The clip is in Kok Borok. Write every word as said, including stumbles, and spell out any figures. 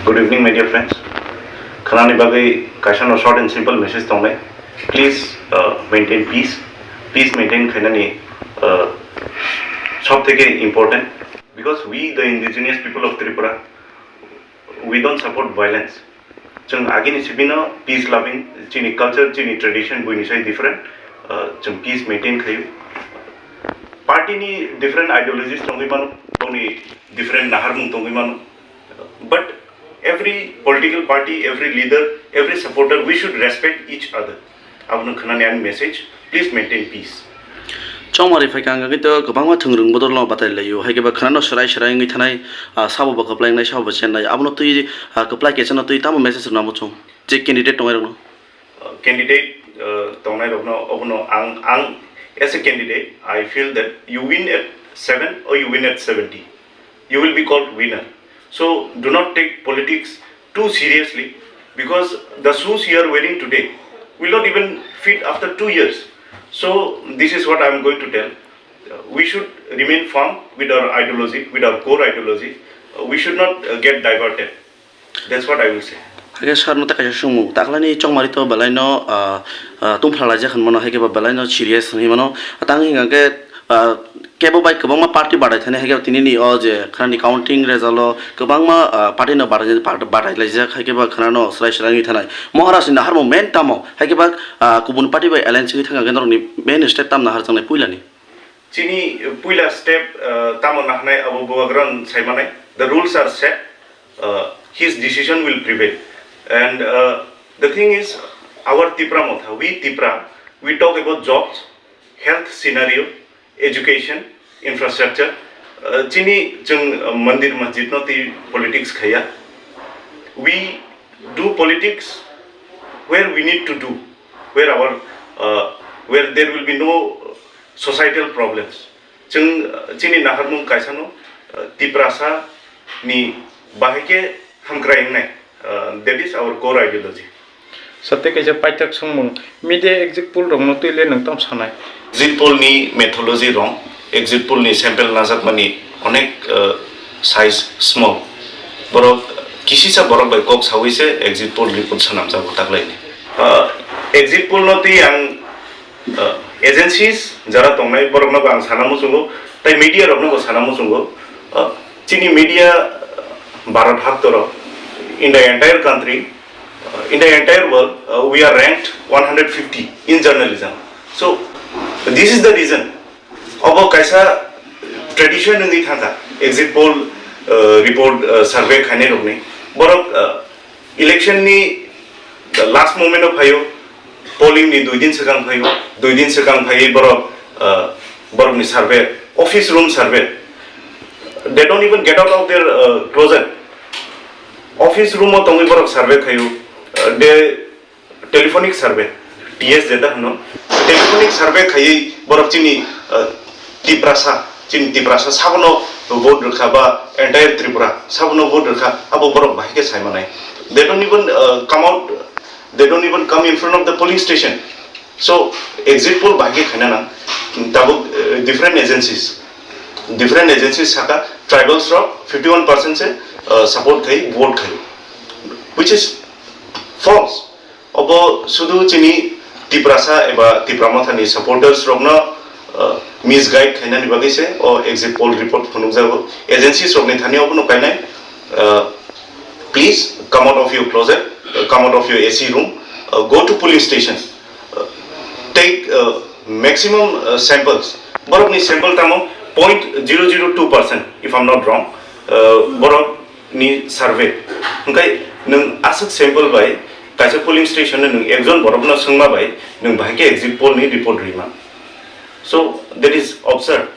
Good evening, my dear friends. Khanani bagwi kaisa no short and simple message tongnai. Please, uh, maintain peace. Peace maintain khainani, uh, sob theke important, because we, the indigenous people of Tripura, we don't support violence. Chwng agini sibino peace loving, chini culture, chini tradition buini sai different. Uh, chwng peace maintain khayo. Party ni different ideologies tongwi mano, boni different naharmung tongwi mano. But every political party, every leader, every supporter, we should respect each other. Abono khanani ani message, please maintain peace. Chongmari phaikha hwnkhe to kwbangma thwngrwng bodolno batai laio, hai khe ba khwnano swrai swrai wngwi thanai, ah, sabo bo kwplai wngnai, sabo bo chennai, abono twi, ah, kwplai kechano twi tamo message rwna muchung je candidate tongnai rokno? Uh, candidate, uh, tongnai rokno obono ang, ang as a candidate, I feel that you win at seven or you win at seventy, you will be called winner. So do not take politics too seriously, because the shoes you are wearing today will not even fit after two years. So this is what I am going to tell. Uh, we should remain firm with our ideology, with our core ideology. Uh, we should not, uh, get diverted. That's what I will say. Hakhe sir no tei kaisa swngmung, taklani Chongmari to belai no, ah, ah, tungphla laijak hinmano, hai khe ba belai no serious hinwi mano. Tang hingkha khe, ah, kebo bai kwbangma party barai thani, hai khe tini ni o je khani counting result o kwbangma, ah, party no barai, barai laijak, hai khe ba khana no swrai swrai wngwi thanai. Maharaj ni naharmung main tamo, hai khe ba, ah, kubun party bai alliance wngwi thangkha khe norok ni main step tam naharjaknai puila ni? Chini puila step, uh, tamo nahnai abo bubagra sai manai. The rules are set. Uh, his decision will prevail. And, uh, the thing is, our Tipra Motha, we Tipra, we talk about jobs, health scenario, education, infrastructure. Uh, chini chwng, uh, mandir masjid no twi politics khaya. We do politics where we need to do, where our, uh, where there will be no societal problems. Chwng, uh, chini naharmung kaisano, uh, Tiprasa ni bahai khe hamkrai wngnai, uh, that is our core ideology. Sate kaisa paithak swngmung, media exit poll rokno twi le nwng tamo sanai? Exit poll ni methodology wrong, exit poll ni sample najakmani onek, uh, size small. Borok kisisa borok bai kok sawi se exit poll report sanamjago taklaini. Uh, exit poll no twi ang, uh, agencies jara tongnai borokno bo ang sana muchungo, tei media rokno bo sana muchungo. Uh, chini media, uh, Bharat haktoro, in the entire country, uh, in the entire world, uh, we are ranked one hundred fifty in journalism. So this is the reason. Obo kaisa tradition wngwi thangkha, exit poll, uh, report, uh, survey khainai rokni. Borok, uh, election ni last moment o phaio, polling ni dui din swkang phaio, dui din swkang phaiwi borok, uh, borokni survey, office room survey. They don't even get out of their, uh, closet. Office room o tongwi borok survey khaio, uh, they telephonic survey, T S jeta hwno, telephonic survey khaiwi borok chini, uh, Tiprasa, chini Tiprasa sabono vote rwkha ba entire Tripura sabono vote rwkha, abo borok bahai khe sai manai. They don't even, uh, come out, they don't even come in front of the polling station. So exit poll bahai khe khaina nang. Tabuk, uh, different agencies, different agencies saka tribals rok fifty one percent se, uh, support khai, vote khai, which is false. Obo sudu chini Tiprasa eba Tipra Mothani supporters rokno, uh, misguide khainani bagwi se o exit poll report phunukjago. Agencies rokni thani obono kainai, uh, please come out of your closet, uh, come out of your A C room, uh, go to polling station, uh, take, uh, maximum, uh, samples. Borokni sample tamo point zero zero two percent, if I'm not wrong, uh, borok ni survey. Hwnkhe nwng aswk sample bai kaisa polling station-o nwng ekjon borokno swngma bai nwng bahai khe exit poll ni report rwima. So that is absurd.